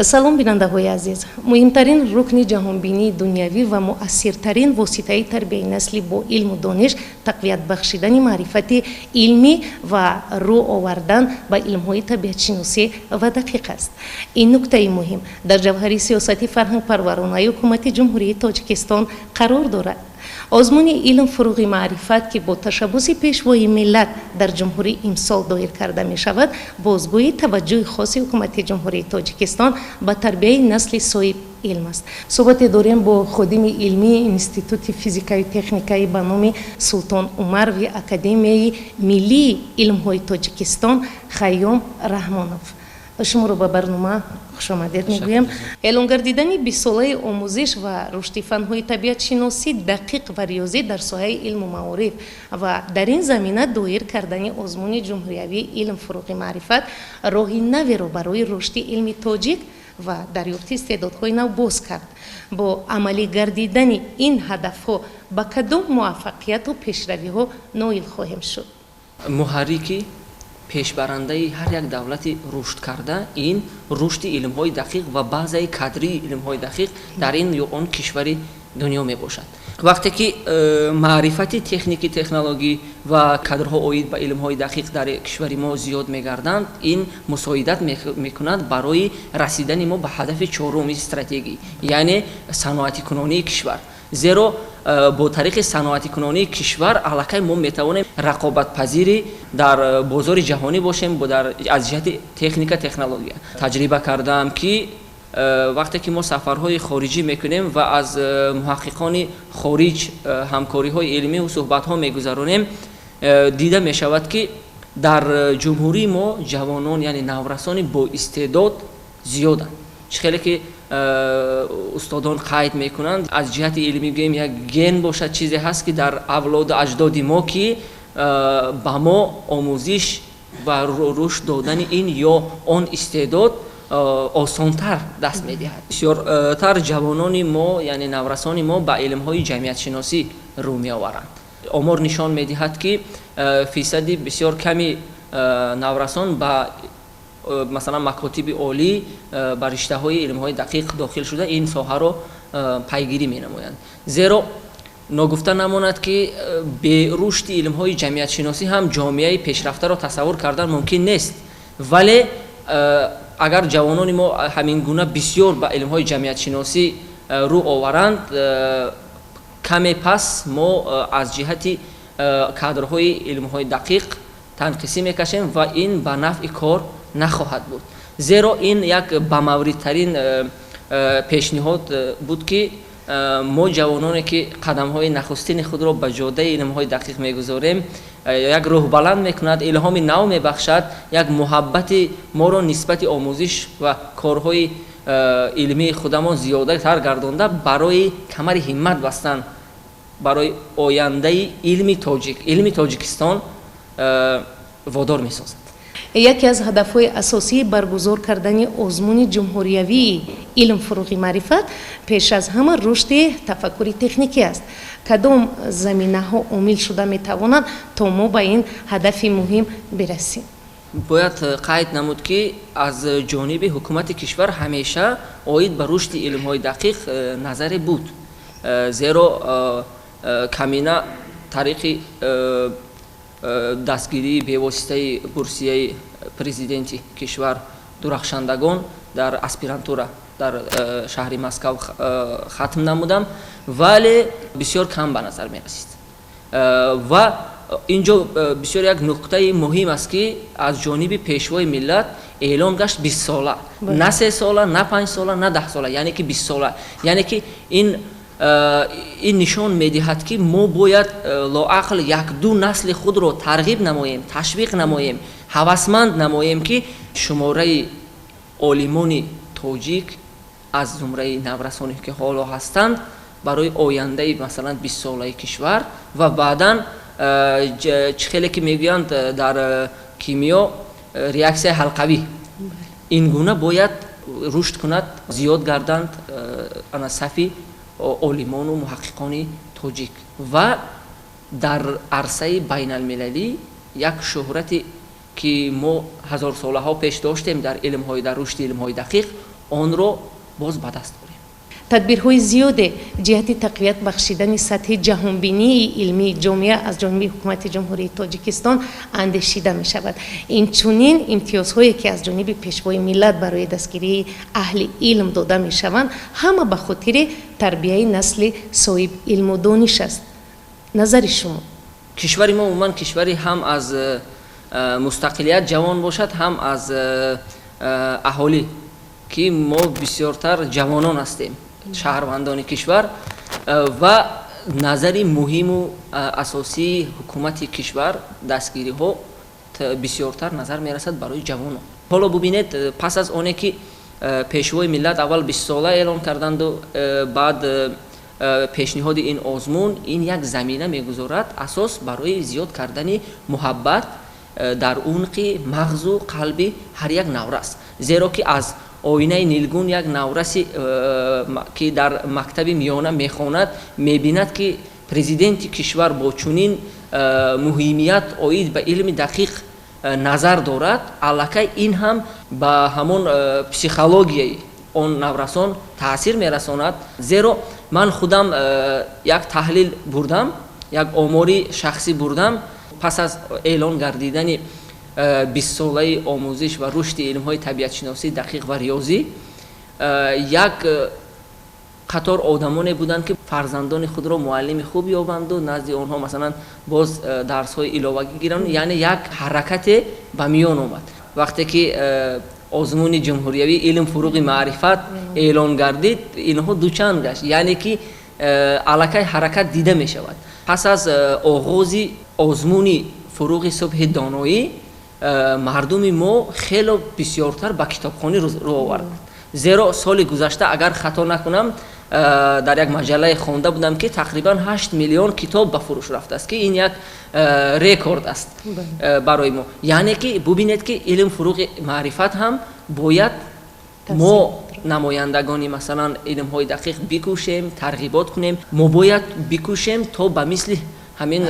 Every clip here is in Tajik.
Салом, бинандаҳои азиз. Муҳимтарин рукни ҷаҳонбинии дунявӣ ва муассиртарин воситаи тарбияи насли бо илму дониш тақвият бахшидани маърифати илмӣ ва рӯ овардан ба илмҳои табиатшиносӣ ва дақиқ аст. Ин нуктаи муҳим дар ҷавҳари сиёсати фарҳангпарваронаи Ҳукумати Ҷумҳурии Тоҷикистон қарор дорад. Озмуни «Илм фуруғи маърифат», ки бо ташаббуси Пешвои миллат дар ҷумҳурӣ имсол доир карда мешавад, бозгӯи таваҷҷӯҳи хоси Ҳукумати Ҷумҳурии Тоҷикистон ба тарбияи насли соҳиб илм аст. Суҳбате дорем бо ходими илмии Институти физикаю техникаи ба номи Султон Умарови Академияи миллии илмҳои Тоҷикистон Хайём Раҳмонов. Шуморо ба барнома хушомадед мегӯям. Эълон гардидани 20-солаи омӯзиш ва рушди фанҳои табиатшиносӣ, дақиқ ва риёзӣ дар соҳаи илму маориф ва дар ин замина доир кардани озмуни ҷумҳуриявии «Илм фуруғи маърифат» роҳи наверо барои рушди илми тоҷик ва дарёфти истеъдодҳои нав боз кард. Бо амалӣ гардидани ин ҳадафҳо ба кадом муваффақияту пешравиҳо ноил хоҳем шуд? Муҳаррики пешбарандаи ҳар як давлати рушдкарда ин рушди илмҳои дақиқ ва базаи кадрии илмҳои дақиқ дар ин ё он кишвари дунё мебошад. Вақте ки маърифати техники, технологӣ ва кадрҳо оид ба илмҳои дақиқ дар кишвари мо зиёд мегарданд, ин мусоидат мекунад барои расидани мо ба ҳадафи чоруми стратегӣ, яъне саноатикунонии кишвар, зеро бо тариқи саноатикунонии кишвар аллакай мо метавонем рақобатпазири дар бозори ҷаҳонӣ бошем аз ҷиҳати техника, технология. Таҷриба кардаам, ки вақте ки мо сафарҳои хориҷӣ мекунем ва аз муҳаққиқони хориҷ ҳамкориҳои илмию суҳбатҳо мегузаронем, дида мешавад, ки дар ҷумҳурии мо ҷавонон, яъне наврасони боистеъдод зиёданд. Чӣ хеле ки устодон қайд мекунанд, аз ҷиҳати илмӣ гӯем, як ген бошад, чизе ҳаст, ки дар авлоду аҷдоди мо, ки ба мо омӯзиш ва рушд додани ин ё он истеъдод осонтар даст медиҳад. Бисёртар ҷавонони мо, яъне наврасони мо, ба илмҳои ҷамъиятшиносӣ рӯ меоваранд. Омор нишон медиҳад, ки фисади бисёр ками наврасон ба, масалан, макотиби олӣ, ба риштаҳои илмҳои дақиқ дохил шуда, ин соҳаро пайгирӣ менамоянд. Зеро ногуфта намонад, ки бе рушди илмҳои ҷамъиятшиносӣ ҳам ҷомеаи пешрафтаро тасаввур кардан мумкин нест. Вале агар ҷавонони мо ҳамин гуна бисёр ба илмҳои ҷамъиятшиносӣ рӯ оваранд, каме пас мо аз ҷиҳати кадрҳои илмҳои дақиқ танқисӣ мекашем ва ин ба нафъи кор нахоҳад буд. Зеро ин як бамавридтарин пешниҳод буд, ки мо ҷавононе, ки қадамҳои нахустини худро ба ҷодаи илмҳои дақиқ мегузорем, як рӯҳбаланд мекунад, илҳоми нав мебахшад, як муҳаббати моро нисбати омӯзиш ва корҳои илмии худамон зиёдатар гардонда, барои камари ҳиммат бастан барои ояндаи илми тоҷик, илми Тоҷикистон водор месозад. Яке аз ҳадафҳои асосии баргузор кардани озмуни ҷумҳуриявии «Илм фуруғи маърифат» пеш аз ҳама рушди тафаккури техникӣ аст. Кадом заминаҳо омил шуда метавонанд, то мо ба ин ҳадафи муҳим бирасем? Бояд қайд намуд, ки аз ҷониби ҳукумати кишвар ҳамеша оид ба рушди илмҳои дақиқ назаре буд, зеро камина тариқи дастгирии бевоситаи бурсияи президенти кишвар «Дурахшандагон» дар аспирантура дар шаҳри Москав хатм намудам, вале бисёр кам ба назар мерасид. Ва ин ҷо бисёр як нуқтаи муҳим аст, ки аз ҷониби Пешвои миллат эълон гашт 20-сола, на 3 сола, на 5 сола, на 10 сола, яъне ки 20-сола. Яъне ки ин нишон медиҳад, ки мо бояд лоақал як-ду насли худро тарғиб намоем, ташвиқ намоем, ҳавасманд намоем, ки шумораи олимони тоҷик аз зумраи наврасоне, ки ҳоло ҳастанд, барои ояндаи, масалан, 20-солаи кишвар ва баъдан, чӣ хеле ки мегӯянд дар кимиё, реаксияи ҳалқавӣ, ин гуна бояд рушд кунад, зиёд гарданд ана сафи олимону муҳаққиқони тоҷик ва дар арсаи байналмилалӣ як шӯҳрате, ки мо ҳазорсолаҳо пеш доштем дар илмҳои, дар рушди илмҳои дақиқ. Онро боз ба даст орем. Тадбирҳои зиёде ҷиҳати тақвият бахшидани сатҳи ҷаҳонбинии илмии ҷомеа аз ҷониби Ҳукумати Ҷумҳурии Тоҷикистон андешида мешавад. Инчунин имтиёзҳое, ки аз ҷониби Пешвои миллат барои дастгирии аҳли илм дода мешаванд, ҳама ба хотири тарбияи насли соҳиб илму дониш аст. Назари шумо? Кишвари мо умуман кишвари ҳам аз мустақилият ҷавон бошад, ҳам аз аҳолӣ, ки мо бисёртар ҷавонон ҳастем, шаҳрвандони кишвар, ва назари муҳиму асосии ҳукумати кишвар дастгириҳо бисёртар назар мерасад барои ҷавонон. Ҳоло бубинед, пас аз оне ки Пешвои миллат аввал 20сола эълон карданду баъд пешниҳоди ин озмун, ин як замина мегузорад, асос барои зиёд кардани муҳаббат дар унқи мағзу қалби ҳар як наврас, зеро ки аз оинаи нилгун як навраси, ки дар мактаби миёна мехонад, мебинад, ки президенти кишвар бо чунин муҳимият оид ба илми дақиқ назар дорад, аллакай ин ҳам ба ҳамон психологияи он наврасон таъсир мерасонад. Зеро ман худам як таҳлил бурдам, як омори шахсӣ бурдам. Пас аз эълон гардидани 20солаи омӯзиш ва рушди илмҳои табиатшиносӣ, дақиқ ва риёзӣ, як қатор одамоне буданд, ки фарзандони худро муаллими хуб ёбанду назди онҳо, масалан, боз дарсҳои иловагӣ гиранд. Яъне як ҳаракате ба миён омад. Вақте ки озмуни ҷумҳуриявии «Илм — фуруғи маърифат» эълон гардид, инҳо дучанд гашт, яъне ки аллакай ҳаракат дида мешавад. Пас аз оғози озмуни «Фуруғи субҳи доноӣ» мардуми мо хело бисёртар ба китобхонӣ рӯ оварданд, зеро соли гузашта, агар хато накунам, дар як маҷаллае хонда будам, ки тақрибан 8 миллион китоб ба фурӯш рафтааст, ки ин як рекорд аст барои мо. Яъне ки бубинед, ки «Илм — фуруғи маърифат» ҳам бояд мо, намояндагони, масалан, илмҳои дақиқ, бикӯшем, тарғибот кунем. Мо бояд бикӯшем, то ба мисли ҳамин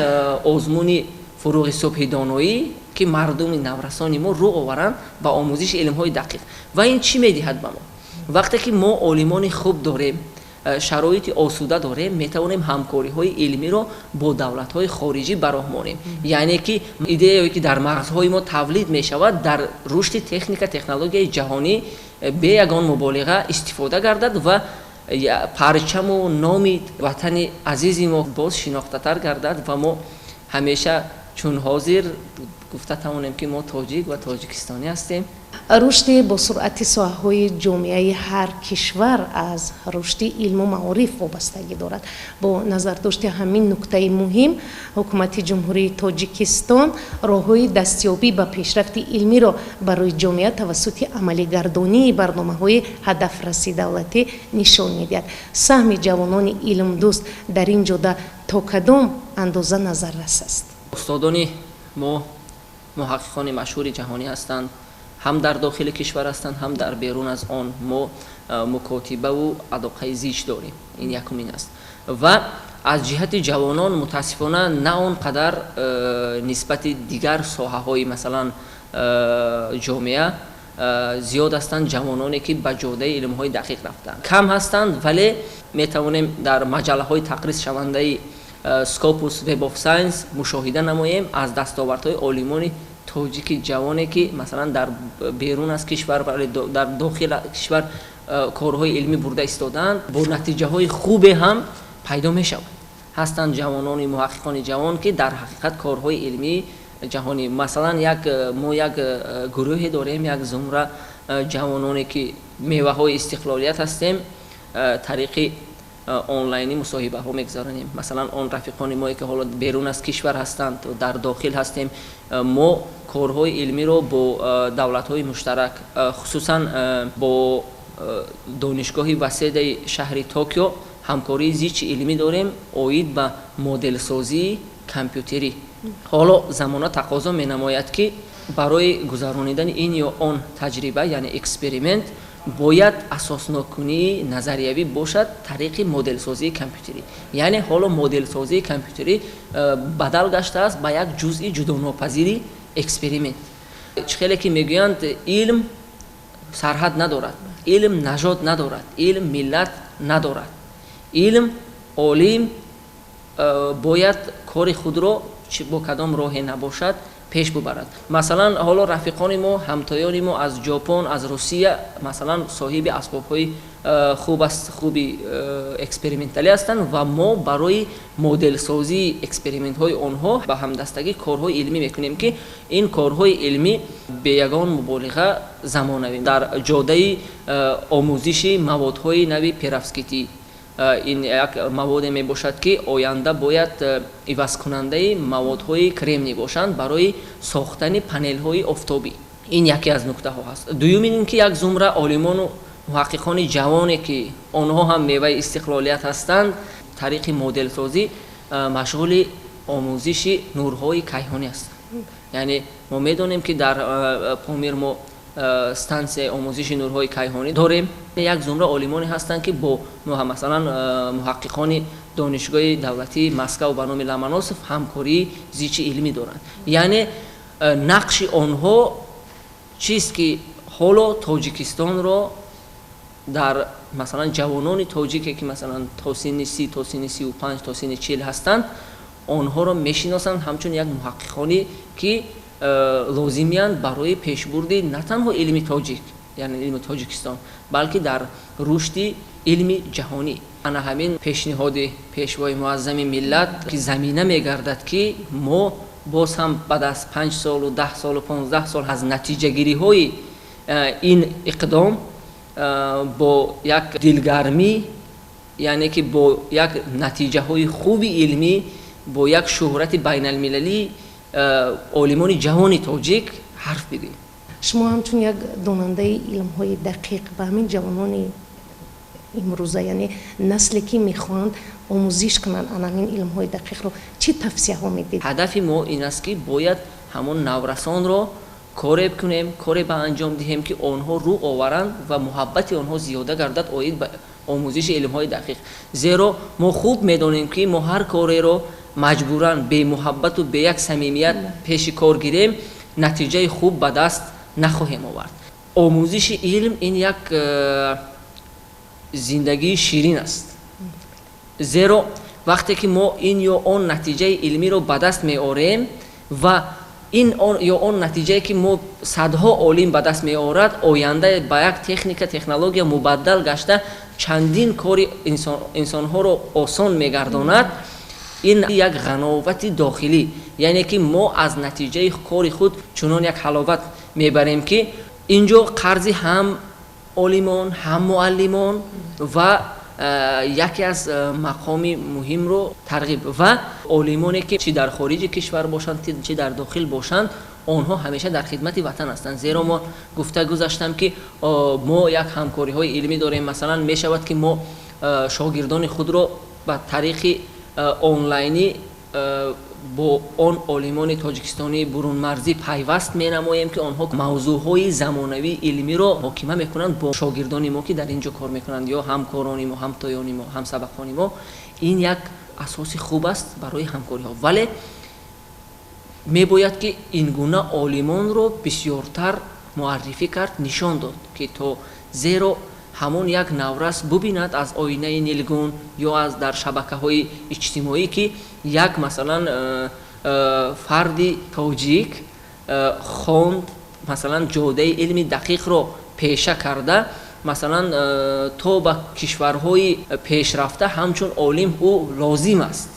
озмуни «Фуруғи субҳи доноӣ», ки мардуми наврасони мо рӯ оваранд ба омӯзиши илмҳои дақиқ. Ва ин чӣ медиҳад ба мо? Вақте ки мо олимони хуб дорем, шароити осуда дорем, метавонем ҳамкориҳои илмиро бо давлатҳои хориҷӣ ба роҳ монем. Яъне ки идеяе, ки дар мағзҳои мо тавлид мешавад, дар рушди техника, технологияи ҷаҳонӣ бе ягон муболиға истифода гардад ва парчаму номи ватани азизи мо боз шинохтатар гардад ва мо ҳамеша чун ҳозир гуфта тавонем, ки мо тоҷик ва тоҷикистонӣ ҳастем. Рушди босуръати соҳаҳои ҷомеаи ҳар кишвар аз рушди илму маориф вобастагӣ дорад. Бо назардошти ҳамин нуктаи муҳим, Ҳукумати Ҷумҳурии Тоҷикистон роҳҳои дастёбӣ ба пешрафти илмиро барои ҷомеа тавассути амалигардонии барномаҳои ҳадафраси давлатӣ нишон медиҳад. Саҳми ҷавонони илмдӯст дар ин ҷода то кадом андоза назаррас аст? Устодони мо муҳаққиқони машҳури ҷаҳонӣ ҳастанд, ҳам дар дохили кишвар ҳастанд, ҳам дар берун аз он. Мо мукотибаву алоқаи зич дорем, ин якумин аст. Ва аз ҷиҳати ҷавонон, мутаассифона, на он қадар нисбати дигар соҳаҳои, масалан, ҷомеа зиёд ҳастанд ҷавононе, ки ба ҷодаи илмҳои дақиқ рафтаанд. Кам ҳастанд, вале метавонем дар маҷаллаҳои тақризшавандаи Scopus, Web of Science мушоҳида намоем аз дастовардҳои олимони тоҷики ҷавоне, ки, масалан, дар берун аз кишвар, дар дохили кишвар корҳои илмӣ бурда истодаанд, бо натиҷаҳои хубе ҳам пайдо мешавад. Ҳастанд ҷавонони муҳаққиқони ҷавон, ки дар ҳақиқат корҳои илмии ҷаҳонӣ, масалан, як мо як гурӯҳе дорем, як зумра ҷавононе, ки меваҳои истиқлолият ҳастем, тариқи онлайнӣ мусоҳибаҳо мегузаронем. Масалан, он рафиқони мое, ки ҳоло берун аз кишвар ҳастанд, дар дохил ҳастем, мо корҳои илмиро бо давлатҳои муштарак, хусусан бо донишгоҳи Васедаи шаҳри Токио ҳамкории зичи илмӣ дорем оид ба моделсозии компютерӣ. Ҳоло замона тақозо менамояд, ки барои гузаронидани ин ё он таҷриба, яъне эксперимент, бояд асосноккунии назариявӣ бошад тариқи моделсозии компютерӣ. Яъне ҳоло моделсозии компютерӣ бадал гаштааст ба як ҷузъи ҷудонопазири эксперимент. Чӣ хеле ки мегӯянд, илм сарҳад надорад. Илм нажод надорад, илм миллат надорад. Илм, олим бояд кори худро бо кадом роҳе набошад пеш бубарад. Масалан, ҳоло рафиқони мо, ҳамтоёни мо аз Ҷопон, аз Русия, масалан, соҳиби асбобҳои хуб аст, хуби эксперименталӣ ҳастанд ва мо барои моделсозии экспериментҳои онҳо ба ҳамдастагӣ корҳои илмӣ мекунем, ки ин корҳои илмӣ бе ягон муболиға замонавӣ дар ҷодаи омӯзиши маводҳои нави перовскитӣ. Ин як маводе мебошад, ки оянда бояд ивазкунандаи маводҳои кремний бошанд барои сохтани панелҳои офтобӣ. Ин яке аз нуктаҳо ҳаст. Дуюм ин ки як зумра олимону муҳаққиқони ҷавоне, ки онҳо ҳам меваи истиқлолият ҳастанд, тариқи моделсозӣ машғули омӯзиши нурҳои кайҳонӣ ҳастанд. Яъне мо медонем, ки дар Помир мо стансияи омӯзиши нурҳои кайҳонӣ дорем. Як зумра олимоне ҳастанд, ки бо масалан муҳаққиқони Донишгоҳи давлатии Москав ба номи Ломоносов ҳамкории зичи илмӣ доранд. Яъне нақши онҳо чист, ки ҳоло Тоҷикистонро дар масалан ҷавонони тоҷике, ки масалан то синни 30, то синни 35, то синни 40 ҳастанд, онҳоро мешиносанд ҳамчун як муҳаққиқоне, ки лозимиянд барои пешбурди на танҳо илми тоҷик, яъне илми Тоҷикистон, балки дар рушди илми ҷаҳонӣ. Ана ҳамин пешниҳоди Пешвои муаззами миллат, ки замина мегардад, ки мо боз ҳам баъд аз 5 солу 10 солу 15 сол аз натиҷагириҳои ин иқдом бо як дилгармӣ, яъне ки бо як натиҷаҳои хуби илмӣ, бо як шӯҳрати байналмилалӣ олимони ҷавони тоҷик ҳарф бигӯем. Шумо ҳамчун як донандаи илмҳои дақиқ ба ҳамин ҷавонони имрӯза, яъне насле, ки мехоҳанд омӯзиш кунанд ан ҳамин илмҳои дақиқро, чӣ тавсияҳо медиҳед? Ҳадафи мо ин аст, ки бояд ҳамон наврасонро коре кунем, коре ба анҷом диҳем, ки онҳо рӯ оваранд ва муҳаббати онҳо зиёда гардад оид ба омӯзиши илмҳои дақиқ. Зеро мо хуб медонем, ки мо ҳар кореро маҷбуран, бемуҳаббату бе як самимият пеши кор гирем, натиҷаи хуб ба даст нахоҳем овард. Омӯзиши илм ин як зиндагии ширин аст, зеро вақте ки мо ин ё он натиҷаи илмиро ба даст меорем ва ин ё он натиҷае, ки мо садҳо олим ба даст меорад, оянда ба як техника, технология мубаддал гашта, чандин кори инсонҳоро осон мегардонад. Ин як ғановати дохилӣ, яъне ки мо аз натиҷаи кори худ чунон як ҳаловат мебарем, ки ин ҷо қарзи ҳам олимон, ҳам муаллимон ва яке аз мақоми муҳимро тарғиб ва олимоне, ки чӣ дар хориҷи кишвар бошанд, чӣ дар дохил бошанд, онҳо ҳамеша дар хидмати ватан ҳастанд. Зеро мо гуфта гузаштам, ки мо як ҳамкориҳои илмӣ дорем. Масалан, мешавад, ки мо шогирдони худро ба тариқи онлайнӣ бо он олимони тоҷикистонии бурунмарзӣ пайваст менамоем, ки онҳо мавзӯъҳои замонавии илмиро муҳокима мекунанд бо шогирдони мо, ки дар ин ҷо кор мекунанд, ё ҳамкорони мо, ҳамтоёни мо, ҳамсабақони мо. Ин як асоси хуб аст барои ҳамкориҳо, вале мебояд, ки ин гуна олимонро бисёртар муаррифӣ кард, нишон дод, ки то зеро ҳамон як наврас бубинад аз оинаи нилгун ё аз дар шабакаҳои иҷтимоӣ, ки як масалан фарди тоҷик хонд, масалан ҷодаи илми дақиқро пеша карда, масалан то ба кишварҳои пешрафта ҳамчун олим ӯ лозим аст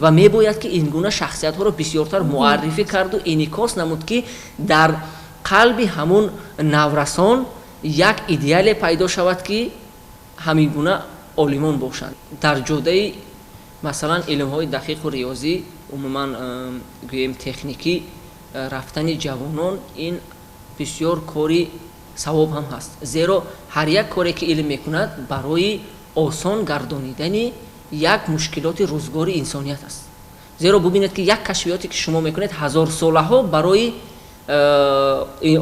ва мебояд, ки ин гуна шахсиятҳоро бисёртар муаррифӣ карду инъикос намуд, ки дар қалби ҳамун наврасон як идеале пайдо шавад, ки ҳамин гуна олимон бошанд дар ҷодаи масалан илмҳои дақиқу риёзӣ, умуман гӯем техникӣ. Рафтани ҷавонон ин бисёр кори савоб ҳам ҳаст, зеро ҳар як коре, ки илм мекунад, барои осон гардонидани як мушкилоти рӯзгори инсоният аст. Зеро бубинед, ки як кашфиёте, ки шумо мекунед, ҳазорсолаҳо барои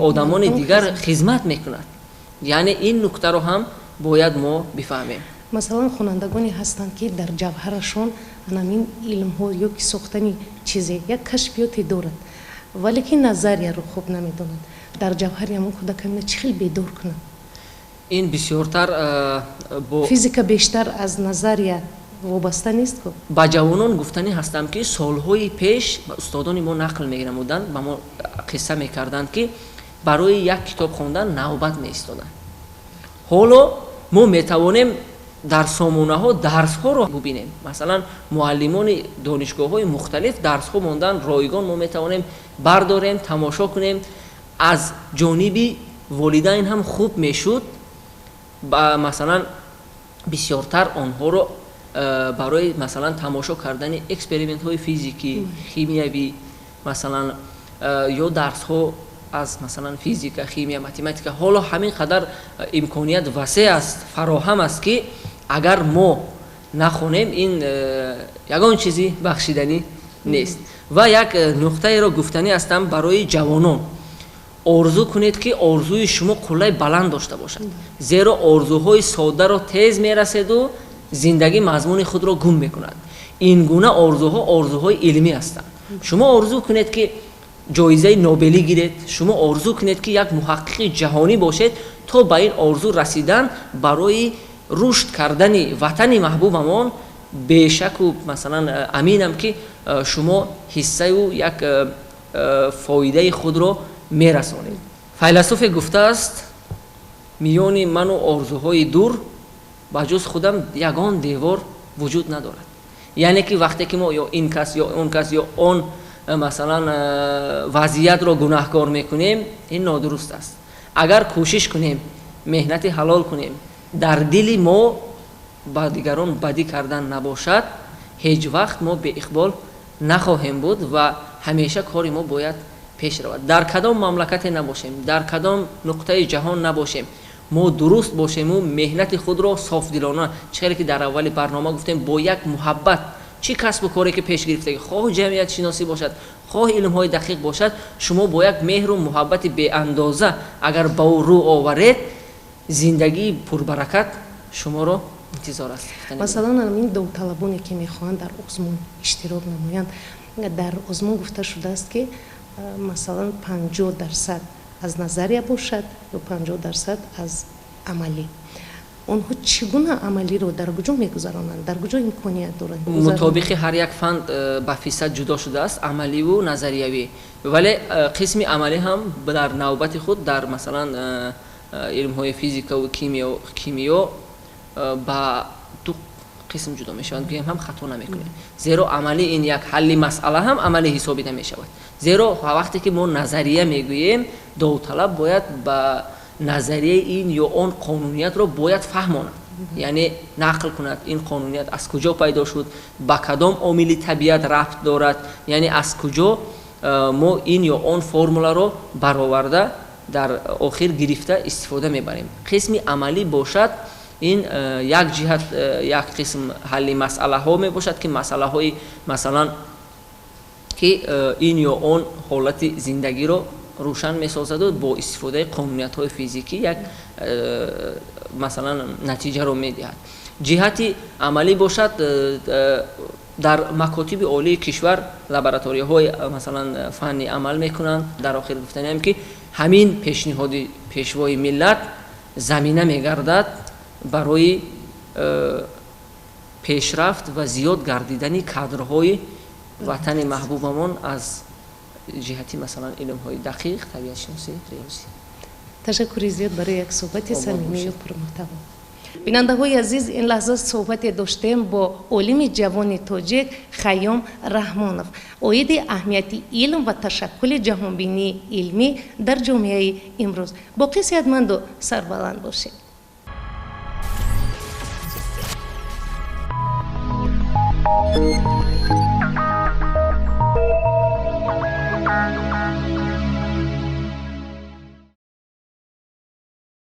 одамони дигар хизмат мекунад. Яъне ин нуктаро ҳам бояд мо бифаҳмем. Масалан, хонандагоне ҳастанд, ки дар ҷавҳарашон анамин илмҳо ё ки сохтани чизе, як кашфиёте дорад, вале ки назарияро хуб намедонад. Дар ҷавҳари ҳамон кӯдак ҳамина чӣ хел бедор кунад? Ин бисёртар бо физика бештар аз назария вобаста нест ку? Ба ҷавонон гуфтанӣ ҳастам, ки солҳои пеш устодони мо нақл менамуданд, ба мо қисса мекарданд, ки барои як китоб хондан навбат меистоданд. Ҳоло мо метавонем дар сомонаҳо дарсҳоро бубинем. Масалан, муаллимони донишгоҳҳои мухталиф дарсҳо мондан ройгон, мо метавонем бардорем, тамошо кунем. Аз ҷониби волидайн ҳам хуб мешуд, масалан, бисёртар онҳоро барои, масалан, тамошо кардани экспериментҳои физикӣ, химиявӣ, масалан, ё дарсҳо аз, масалан, физика, химия, математика. Ҳоло ҳамин қадар имконият васеъ аст, фароҳам аст, ки агар мо нахонем, ин ягон чизи бахшиданӣ нест. Ва як нуқтаеро гуфтанӣ ҳастам барои ҷавонон: орзу кунед, ки орзуи шумо қуллаи баланд дошта бошад, зеро орзуҳои соддаро тез мераседу зиндагӣ мазмуни худро гум мекунад. Ин гуна орзуҳо орзуҳои илмӣ ҳастанд. Шумо орзу кунед, ки ҷоизаи Нобелӣ гиред, шумо орзу кунед, ки як муҳаққиқи ҷаҳонӣ бошед. То ба ин орзу расидан барои рушд кардани ватани маҳбубамон, бешаку, масалан, аминам, ки шумо ҳиссаю як фоидаи худро мерасонед. Файласуфе гуфтааст: миёни ману орзуҳои дур ба ҷуз худам ягон девор вуҷуд надорад. Яъне ки вақте ки мо ё ин кас, ё он кас, ё он, масалан, вазъиятро гунаҳкор мекунем, ин нодуруст аст. Агар кӯшиш кунем, меҳнати ҳалол кунем, дар дили мо ба дигарон бадӣ кардан набошад, ҳеҷ вақт мо беиқбол нахоҳем буд ва ҳамеша кори мо бояд пеш равад. Дар кадом мамлакате набошем, дар кадом нуқтаи ҷаҳон набошем, мо дуруст бошему меҳнати худро софдилона, чӣ хеле ки дар аввали барнома гуфтем, бо як муҳаббат, чӣ касбу коре ки пеш гирифтагӣ, хоҳ ҷамъиятшиносӣ бошад, хоҳ илмҳои дақиқ бошад, шумо бо як меҳру муҳаббати беандоза агар ба ӯ рӯ оваред, зиндагии пурбаракат шуморо интизор аст. Масалан, ҳамин довталабоне ки мехоҳанд дар озмун иштирок намоянд, дар озмун гуфта шудааст, ки масалан 50% аз назария бошад ё 50% аз амалӣ. Онҳо чӣ гуна амалиро дар куҷо мегузаронанд, дар куҷо имконият доранд? Мутобиқи ҳар як фан ба фисад ҷудо шудааст амаливу назариявӣ, вале қисми амалӣ ҳам дар навбати худ дар, масалан, илмҳои физикаву кимиё ба ду қисм ҷудо мешаванд, гӯем ҳам хато намекунем, зеро амалӣ ин як ҳалли масъала ҳам амалӣ ҳисобида мешавад. Зеро вақте ки мо назария мегӯем, довталаб бояд ба назарияи ин ё он қонуниятро бояд фаҳмонад, яъне нақл кунад, ин қонуният аз куҷо пайдо шуд, ба кадом омили табиат рабт дорад, яъне аз куҷо мо ин ё он формуларо бароварда, дар охир гирифта истифода мебарем. Қисми амалӣ бошад, ин як ҷиҳат як қисм ҳалли масъалаҳо мебошад, ки масъалаҳои, масалан, ки ин ё он ҳолати зиндагиро рӯшан месозаду бо истифодаи қонуниятҳои физикӣ як, масалан, натиҷаро медиҳад. Ҷиҳати амалӣ бошад, дар макотиби олии кишвар лабораторияҳои, масалан, фанни амал мекунанд. Дар охир гуфтаниам, ки ҳамин пешниҳоди пешвои миллат замина мегардад барои пешрафт ва зиёд гардидани кадрҳои ватани маҳбубамон аз ҷиҳати, масалан, илмҳои дақиқ, табиатшиносӣ, риёзӣ. Ташаккури зиёд барои як суҳбати самимию пурмуҳтаво. Бинандаҳои азиз, ин лаҳза суҳбате доштем бо олими ҷавони тоҷик Хайём Раҳмонов оиди аҳамияти илм ва ташаккули ҷаҳонбинии илмӣ дар ҷомеаи имрӯз. Боқӣ сеҳатманду сарбаланд бошед.